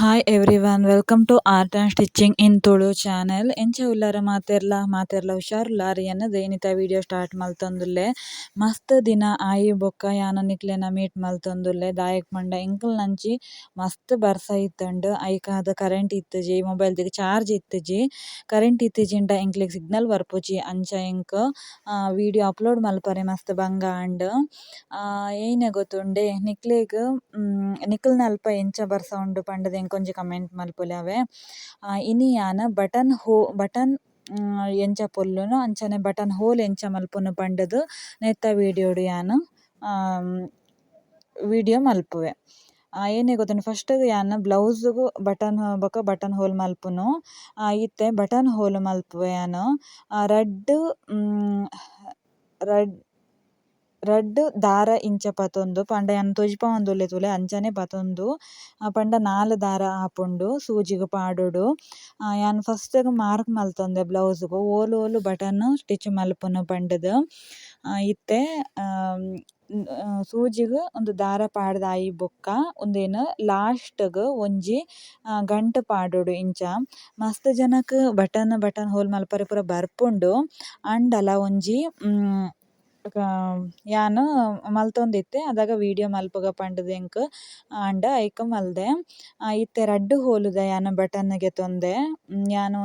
Hi everyone, welcome to art and stitching in Tulu channel. ಎಂಚ ಉಲ್ಲಾರ ಮಾತೆರ್ಲ ಮಾತೆರ್ಲ ಹುಷಾರುಲ್ಲಾರ್ ಎನ್ನ ದೈನಿತ ವಿಡಿಯೋ ಸ್ಟಾರ್ಟ್ ಮಲ್ತೊಂದುಲ್ಲೆ. ಮಸ್ತ್ ದಿನ ಆಯಿ ಬೊಕ್ಕ ಯಾನ ನಿಕ್ಲೆನ ಮೀಟ್ ಮಲ್ತೊಂದುಲ್ಲೆ. ದಾಯೆಗ್ ಪಂಡ ಎಂಕಲ್ನ ಅಂಚಿ ಮಸ್ತ್ ಬರ್ಸ ಇತ್ತುಂಡು, ಐಕಾದ್ ಕರೆಂಟ್ ಇತ್ತುಜಿ, ಮೊಬೈಲ್ ಗ್ ಚಾರ್ಜ್ ಇತ್ತುಜಿ. ಕರೆಂಟ್ ಇತ್ತಿಜಿಂಡ ಎಂಕ್ಲೆಗ್ ಸಿಗ್ನಲ್ ಬರ್ಪುಜಿ, ಅಂಚ ಎಂಕ್ ವಿಡಿಯೋ ಅಪ್ಲೋಡ್ ಮಲ್ಪರೆ ಮಸ್ತ್ ಬಂಗ ಆಂಡ್. ಏನೆ ಗೊತ್ತುಂಡೆ ನಿಕ್ಲೆಗ್ ನಿಕಲ್ನ ಅಲ್ಪ ಎಂಚ ಬರ್ಸ ಉಂಡು ಪಂಡುದು ಎಂಕೊಂಜಿ ಕಮೆಂಟ್ ಮಲ್ಪುಲೆ ಅವೆ. ಇನಿ ಯಾನ್ ಬಟನ್ ಹೋ ಬಟನ್ ಎಂಚ ಪೊಲ್ಲುನು ಅಂಚನೆ ಬಟನ್ ಹೋಲ್ ಎಂಚ ಮಲ್ಪುನು ಪಂಡುದು ನೆತ್ತ ವಿಡಿಯೋಡು ಯಾನ್ ವಿಡಿಯೋ ಮಲ್ಪುವೆ. ಏನೆ ಗೊತ್ತುಂಡು, ಫಸ್ಟ್ ಯಾನ್ ಬ್ಲೌಸ್ ಗು ಬಟನ್ ಬೊಕ ಬಟನ್ ಹೋಲ್ ಮಲ್ಪುನು. ಇತ್ತೆ ಬಟನ್ ಹೋಲ್ ಮಲ್ಪುವೆ ಯಾನ್. ರಡ್ಡ್ ರಡ್ಡ್ ರಡ್ಡ್ ದಾರ ಇಂಚ ಪತೊಂದು ಪಂಡ ಯಾನ್ ತೋಜಿಪಾವೊಂದುಲ್ಲೆ ತೂಲೆ ಅಂಚನೆ ಪತೊಂದು ಪಂಡ ನಾಲ್ ದಾರ ಆಪುಂಡು ಸೂಜಿಗ್ ಪಾಡೊಡು. ಯಾನ್ ಫಸ್ಟ್ ಗ್ ಮಾರ್ಕ್ ಮಲ್ತೊಂದೆ ಬ್ಲೌಸ್ ಗು ಓಲು ಓಲು ಬಟನ್ ಸ್ಟಿಚ್ ಮಲ್ಪುನು ಪಂಡುದು. ಇತ್ತೆ ಸೂಜಿಗ್ ಉಂದು ದಾರ ಪಾಡ್ದ್ ಆಯಿ ಬೊಕ್ಕ ಉಂದೆನ್ ಲಾಸ್ಟ್ ಗ್ ಒಂಜಿ ಗಂಟು ಪಾಡೊಡು ಇಂಚ. ಮಸ್ತ್ ಜನಕ್ ಬಟನ್ ಬಟನ್ ಹೋಲ್ ಮಲ್ಪರೆ ಪೂರ ಬರ್ಪುಂಡು, ಆಂಡಲ ಒಂಜಿ ಯಾನ್ ಮಲ್ತೊಂದಿತ್ತೆ ಅದಗ ವಿಡಿಯೋ ಮಲ್ಪುಗ ಪಂಡುದು ಎಂಕ್ ಆಂಡ ಐಕ್ ಮಲ್ದೆ. ಇತ್ತೆ ರಡ್ಡ್ ಹೋಲುದ ಯಾನ್ ಬಟನ್ ಗೆತೊಂದೆ. ಯಾನ್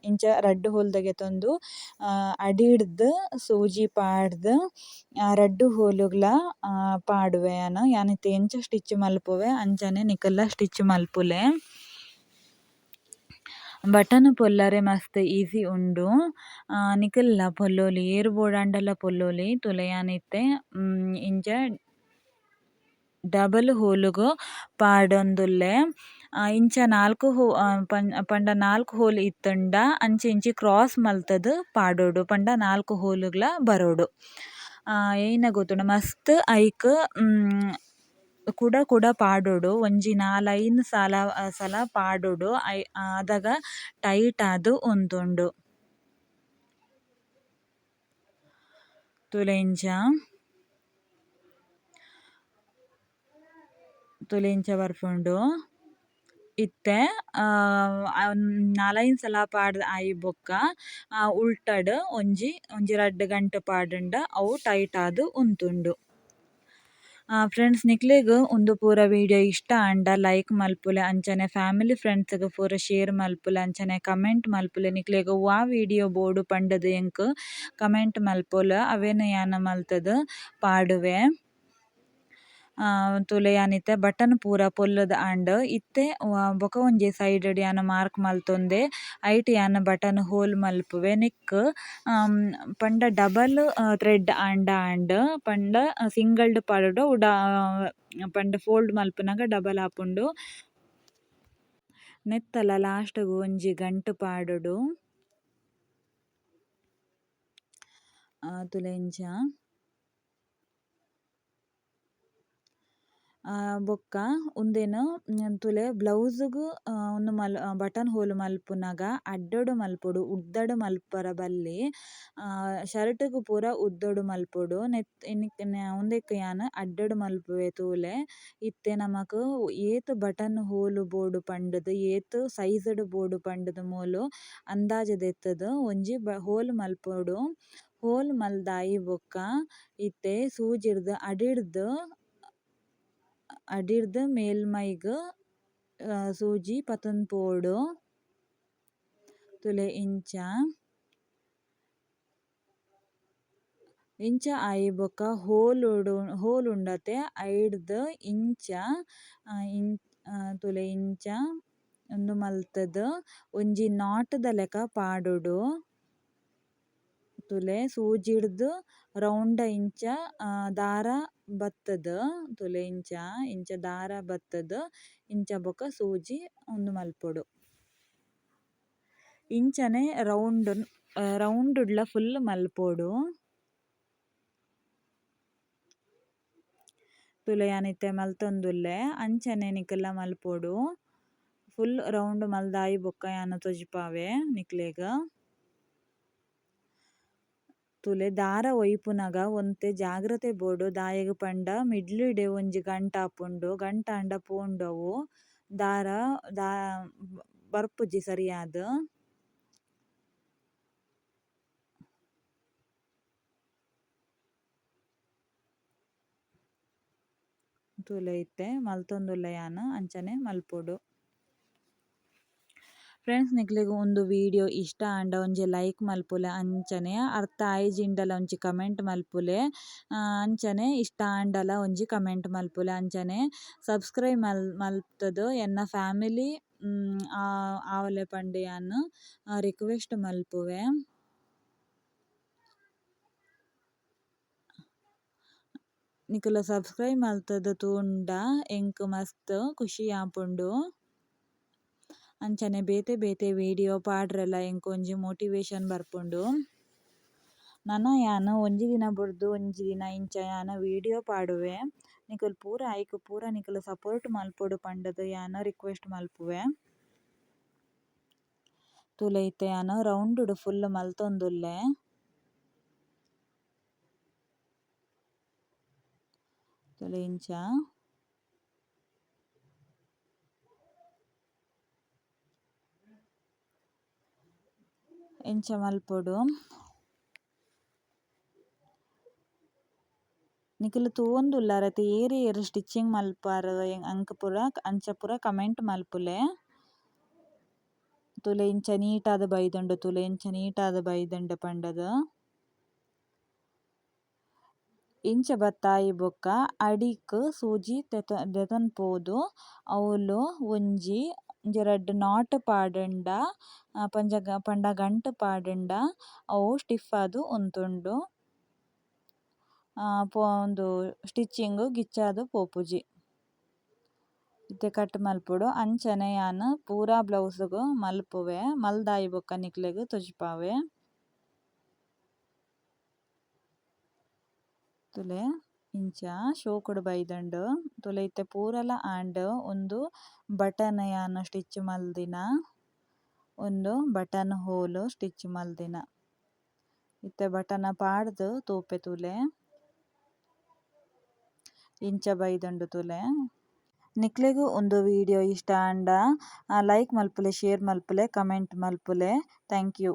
ಇಂಚ ರಡ್ಡ್ ಹೋಲ್ದ ಗೆತೊಂದು ಅಡಿಡ್ದ್ ಸೂಜಿ ಪಾಡ್ದ್ ರಡ್ಡ್ ಹೋಲುಗ್ಲ ಪಾಡುವೆ. ಯಾನ್ ಯಾನ್ ಇತ್ತೆ ಎಂಚ ಸ್ಟಿಚ್ ಮಲ್ಪುವೆ ಅಂಚನೆ ನಿಕಲ್ಲ ಸ್ಟಿಚ್ ಮಲ್ಪುಲೆ. ಬಟನ್ ಪೊಲ್ಲರೆ ಮಸ್ತ್ ಈಸಿ ಉಂಡು, ನಿಕಲ್ಲ ಪೊಲ್ಲೊಲಿ ಏರ್ ಬೋಡಾಂಡಲ ಪೊಲ್ಲೊಲಿ. ತೂಲೆ ಯಾನ್ ಇತ್ತೆ ಇಂಚ ಡಬಲ್ ಹೋಲುಗು ಪಾಡೊಂದುಲ್ಲೆ. ಇಂಚ ನಾಲ್ಕು ಹೋ ಪಂಡ ನಾಲ್ಕು ಹೋಲ್ ಇತ್ತುಂಡ ಅಂಚಿ ಇಂಚಿ ಕ್ರಾಸ್ ಮಲ್ತದು ಪಾಡೊಡು, ಪಂಡ ನಾಲ್ಕು ಹೋಲುಗ್ಲ ಬರೋಡು. ಏನ ಗೊತ್ತುಂಡು, ಮಸ್ತ್ ಐಕ್ ಕುಡ ಕುಡ ಪಾಡೊಡು, ಒಂಜಿ ನಾಲ್ ಐನ್ ಸಲ ಸಲ ಪಾಡೊಡು, ಅದಗ ಟೈಟ್ ಆದ್ ಉಂತುಂಡು. ತೂಲೆ ಇಂಚ ತೂಲೆ ಇಂಚ ಬರ್ಪುಂಡು. ಇತ್ತೆ ನಾಲೈನ್ ಸಲ ಪಾಡ್ದ್ ಆಯಿ ಬೊಕ್ಕ ಉಲ್ಟಡ್ ಒಂಜಿ ಒಂಜಿ ರಡ್ಡ್ ಗಂಟೆ ಪಾಡುಂಡ ಅವು ಟೈಟ್ ಆದ್ ಉಂತುಂಡು. ಫ್ರೆಂಡ್ಸ್, ನಿಕ್ಲೆಗ್ ಉಂದು ಪೂರ ವಿಡಿಯೋ ಇಷ್ಟ ಆಂಡ ಲೈಕ್ ಮಲ್ಪುಲೆ, ಅಂಚನೆ ಫ್ಯಾಮಿಲಿ ಫ್ರೆಂಡ್ಸ್ ಗ್ ಪೂರ ಶೇರ್ ಮಲ್ಪುಲೆ, ಅಂಚನೆ ಕಮೆಂಟ್ ಮಲ್ಪುಲೆ. ನಿಕ್ಲೆಗ್ ವಾ ವಿಡಿಯೋ ಬೋಡು ಪಂಡುದು ಎಂಕ್ ಕಮೆಂಟ್ ಮಲ್ಪುಲೆ, ಅವೆನ್ ಯಾನ್ ಮಲ್ತುದು ಪಾಡುವೆ. ತೂಲೆ ಯಾನ್ ಇತ್ತೆ ಬಟನ್ ಪೂರ ಪೊಲ್ಲುದು ಆಂಡ್. ಇತ್ತೆ ಬೊಕ ಒಂಜಿ ಸೈಡ್ ಡ್ ಯಾನ್ ಮಾರ್ಕ್ ಮಲ್ತೊಂದೆ, ಐಟ್ ಯಾನ್ ಬಟನ್ ಹೋಲ್ ಮಲ್ಪುವೆ. ನೆಕ್ ಪಂಡ ಡಬಲ್ ಥ್ರೆಡ್ ಆಂಡ ಆಂಡ್, ಪಂಡ ಸಿಂಗಲ್ ಡ್ ಪಾಡೊಡು, ಪಂಡ ಫೋಲ್ಡ್ ಮಲ್ಪುನಗ ಡಬಲ್ ಆಪುಂಡು. ನೆತ್ತಲ ಲಾಸ್ಟ್ ಗ್ ಒಂಜಿ ಗಂಟು ಪಾಡೊಡು. ತೂಲೆ ಇಂಚ. ಬೊಕ್ಕ ಉಂದೆನ್ ತೂಲೆ ಬ್ಲೌಸ್ ಗ್ ಉಂದು ಮಲ್ ಬಟನ್ ಹೋಲ್ ಮಲ್ಪುನಗ ಅಡ್ಡೊಡು ಮಲ್ಪೊಡು, ಉದ್ದಡು ಮಲ್ಪರ ಬಲ್ಲಿ. ಶರ್ಟ್ ಗ್ ಪೂರ ಉದ್ದೊಡು ಮಲ್ಪೊಡು. ಉಂದೆಕ್ ಯಾನ್ ಅಡ್ಡೊಡು ಮಲ್ಪುವೆ ತೂಲೆ. ಇತ್ತೆ ನಮಕ್ ಏತ್ ಬಟನ್ ಹೋಲ್ ಬೋಡು ಪಂಡುದು, ಏತ್ ಸೈಜ್ ಡ್ ಬೋಡು ಪಂಡುದು ಮೂಲು ಅಂದಾಜು ದೆತ್ತುದು ಒಂಜಿ ಹೋಲ್ ಮಲ್ಪೊಡು. ಹೋಲ್ ಮಲ್ದಾಯಿ ಬೊಕ್ಕ ಇತ್ತೆ ಸೂಜಿಡ್ದ್ ಅಡಿಡ್ದ್ ಅಡಿಡ್ದ್ ಮೇಲ್ಮೈಗ್ ಸೂಜಿ ಪತೊಂದು ಪೋವೊಡು. ತೂಲೆ ಇಂಚ ಇಂಚ ಆಯಿ ಬೊಕ್ಕ ಹೋಲ್ ಹೋಲ್ ಉಂಡತೆ ಐಡ್ದ್ ಇಂಚ ತೂಲೆ ಇಂಚ ಉಂದು ಮಲ್ತುದು ಒಂಜಿ not ದ ಲೆಕ ಪಾಡೊಡು. ತೂಲೆ ಸೂಜಿಡ್ದ್ ರೌಂಡ್ ಇಂಚ ದಾರ ಬತ್ತುದು, ತೂಲೆ ಇಂಚ ಇಂಚ ದಾರ ಬತ್ತುದು ಇಂಚ ಬೊಕ ಸೂಜಿ ಉಂದು ಮಲ್ಪೊಡು. ಇಂಚನೆ ರೌಂಡ್ ರೌಂಡ್ ಡ್ಲ ಫುಲ್ ಮಲ್ಪೊಡು. ತೂಲೆ ಯಾನ್ ಇತ್ತೆ ಮಲ್ತೊಂದುಲ್ಲೆ, ಅಂಚನೆ ನಿಕಲ್ಲ ಮಲ್ಪೊಡು. ಫುಲ್ ರೌಂಡ್ ಮಲ್ದಾಯಿ ಬೊಕ್ಕ ಯಾನ್ ತೋಜಿಪಾವೆ ನಿಕ್ಲೆಗ್. ತೂಲೆ ದಾರ ಒಯ್ಪುನಗ ಒಂತೆ ಜಾಗ್ರತೆ ಬೋಡು, ದಾಯೆಗ್ ಪಂಡ ಮಿಡ್ಲ್ ಡೆ ಒಂಜಿ ಗಂಟಾಪುಂಡು, ಗಂಟಾಂಡ ಪೋಂಡು ಅವು. ದಾರ ಬರ್ಪುಜಿ ಸರಿಯಾದ್. ತೂಲೆ ಇತ್ತೆ ಮಲ್ತೊಂದುಲ್ಲೆ ಯಾನ್ ಅಂಚನೆ ಮಲ್ಪೊಡು. ಫ್ರೆಂಡ್ಸ್ ನಿಕ್ಲೆಗ್ ಉಂದು ವೀಡಿಯೋ ಇಷ್ಟ ಆಂಡ ಒಂಜಿ ಲೈಕ್ ಮಲ್ಪುಲೆ, ಅಂಚನೆ ಅರ್ಥ ಆಯಿಜಿಂಡಲ ಒಂಜಿ ಕಮೆಂಟ್ ಮಲ್ಪುಲೆ, ಅಂಚನೆ ಇಷ್ಟ ಆಂಡಲ ಒಂಜಿ ಕಮೆಂಟ್ ಮಲ್ಪುಲೆ, ಅಂಚನೆ ಸಬ್ಸ್ಕ್ರೈಬ್ ಮಲ್ತುದು ಎನ್ನ ಫ್ಯಾಮಿಲಿ ಆವಲೆ ಪಂದ್ ಯಾನ್ ರಿಕ್ವೆಸ್ಟ್ ಮಲ್ಪುವೆ. ನಿಕುಲು ಸಬ್ಸ್ಕ್ರೈಬ್ ಮಲ್ತುದು ತೂಂಡ ಎಂಕ್ ಮಸ್ತ್ ಖುಷಿ ಆಪುಂಡು. ಅಂಚನೆ ಬೇತೆ ಬೇತೆ ವೀಡಿಯೋ ಪಾಡ್ರೆಲ ಎಂಕ್ ಒಂಜಿ ಮೋಟಿವೇಶನ್ ಬರ್ಪುಂಡು. ನನ ಯಾನ್ ಒಂಜಿ ದಿನ ಬುಡ್ದು ಒಂಜಿ ದಿನ ಇಂಚ ಯಾನ್ ವೀಡಿಯೋ ಪಾಡುವೆ. ನಿಕುಲು ಪೂರ ಐಕ್ ಪೂರ ನಿಕುಲು ಸಪೋರ್ಟ್ ಮಲ್ಪೊಡು ಪಂಡುದು ಯಾನ್ ರಿಕ್ವೆಸ್ಟ್ ಮಲ್ಪುವೆ. ತೂಲೆ ಇತ್ತೆ ಯಾನ್ ರೌಂಡ್ ಫುಲ್ ಮಲ್ತೊಂದುಲ್ಲೆ. ತೂಲೆ ಇಂಚ. ಇಂಚ ಮಲ್ಪೊಡು. ನಿಕುಲು ತೂವೊಂದುಲ್ಲಾರತೆ ಏರ್ ಏರ್ ಸ್ಟಿಚಿಂಗ್ ಮಲ್ಪಾರ್ ಅಂಕ್ ಪೂರ ಅಂಚ ಪೂರ ಕಮೆಂಟ್ ಮಲ್ಪುಲೆ. ತೂಲೆ ಇಂಚ ನೀಟಾದ್ ಬೈದುಂಡು ತೂಲೆ ಇಂಚ ನೀಟಾದ್ ಬೈದುಂಡು ಪಂಡುದು. ಇಂಚ ಬತ್ತಾಯಿ ಬೊಕ್ಕ ಅಡಿಕ್ ಸೂಜಿ ದೆತೊಂದು ಪೋದು ಅವ್ಲು ಒಂಜಿ ರಡ್ಡ್ not ಪಾಡುಂಡ ಪಂಡ ಗಂಟು ಪಾಡುಂಡ ಅವು ಸ್ಟಿಫ್ ಆದ್ ಉಂತುಂಡು. ಉಂದು ಸ್ಟಿಚಿಂಗ್ ಗಿಚ್ಚಾದ್ ಪೋಪುಜಿ. ಇತ್ತೆ ಕಟ್ ಮಲ್ಪೊಡು. ಅಂಚನೆ ಯಾನ್ ಪೂರಾ ಬ್ಲೌಸ್ ಗು ಮಲ್ಪುವೆ. ಮಲ್ದಾಯಿ ಬೊಕ್ಕ ನಿಕ್ಲೆಗ್ ತೋಜಿಪಾವೆ. ತೂಲೆ ಇಂಚ ಶೋಕುಡು ಬೈದುಂಡು. ತೂಲೆ ಇತ್ತೆ ಪೂರಲ ಆಂಡ್. ಉಂದು ಬಟನ್ ಯಾನ್ ಸ್ಟಿಚ್ ಮಲ್ದಿನ. ಉಂದು ಬಟನ್ ಹೋಲ್ ಸ್ಟಿಚ್ ಮಲ್ದಿನ. ಇತ್ತೆ ಬಟನ್ ಪಾಡ್ದು ತೂಪೆ ತೂಲೆ. ಇಂಚ ಬೈದುಂಡು ತೂಲೆ. ನಿಕ್ಲೆಗ್ ಉಂದು ವೀಡಿಯೋ ಇಷ್ಟ ಆಂಡ ಲೈಕ್ ಮಲ್ಪುಲೆ, ಶೇರ್ ಮಲ್ಪುಲೆ, ಕಮೆಂಟ್ ಮಲ್ಪುಲೆ. Thank you.